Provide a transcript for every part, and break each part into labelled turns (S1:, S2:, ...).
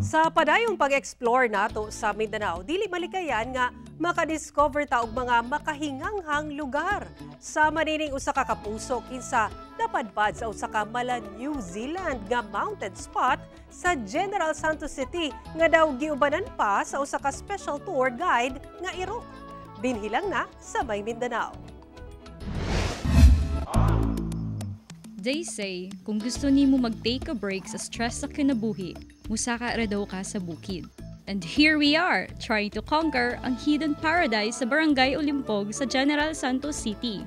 S1: Sa padayong pag-explore nato sa Mindanao, dili malikayan nga makadiscover ta og mga makahinganghang lugar. Sama nining usa ka kapuso kinsa napadpad sa usa ka mala New Zealand nga mountain spot sa General Santos City nga daw giubanan pa sa usa ka special tour guide nga iro. Dinhi lang na sa May Mindanao.
S2: They say, kung gusto nimo mag-take a break sa stress sa kinabuhi, musaka ra daw ka sa bukid. And here we are, trying to conquer ang hidden paradise sa Barangay Olimpog sa General Santos City.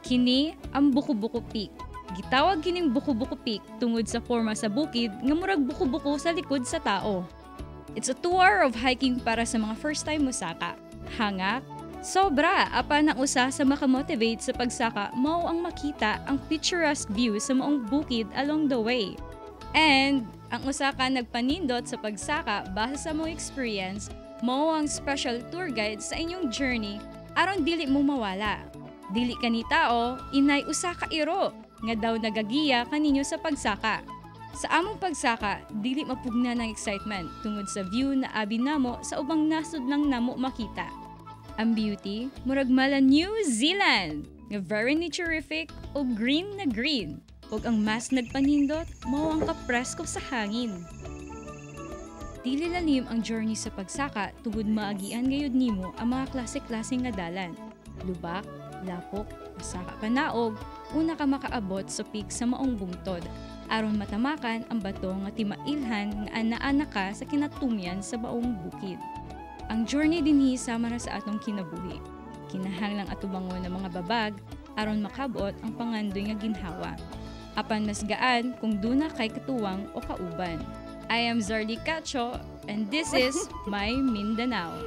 S2: Kini ang Buko-Buko Peak. Gitawag kining Buko-Buko Peak tungod sa forma sa bukid nga murag buko-buko sa likod sa tao. It's a 2 hour of hiking para sa mga first time mosaka. Hangak, sobra, apan ang usa sa makamotivate sa pagsaka mao ang makita ang picturesque view sa maong bukid along the way. And ang usa ka nagpanindot sa pagsaka base sa mong experience, mao ang special tour guide sa inyong journey aron dili mo mawala. Dili kani tao, inay usa ka iro nga daw nagagiya kaninyo sa pagsaka. Sa among pagsaka, dili mapugnan ang excitement tungod sa view na abi namo sa ubang nasod lang namo makita. Ang beauty, murag mala New Zealand, nga very naturific o green na green. Ug ang mas nagpanindot, mao ang kapresko sa hangin. Dili lalim ang journey sa pagsaka tungod maagian gayud nimo ang mga klase-klase nga dalan. Lubak, lapok, masaka panaog, una ka makaabot sa peak sa maong bungtod aron matamakan ang bato nga timailhan nga ana-ana ka sa kinatumyan sa maong bukid. Ang journey dinhi sama ra sa atong kinabuhi. Kinahanglang atubangon ng mga babag aron makabot ang pangandoy nga ginhawa. Apan mas gaan kung duna kay katuwang o kauban. I am Zarly Cacho and this is My Mindanao.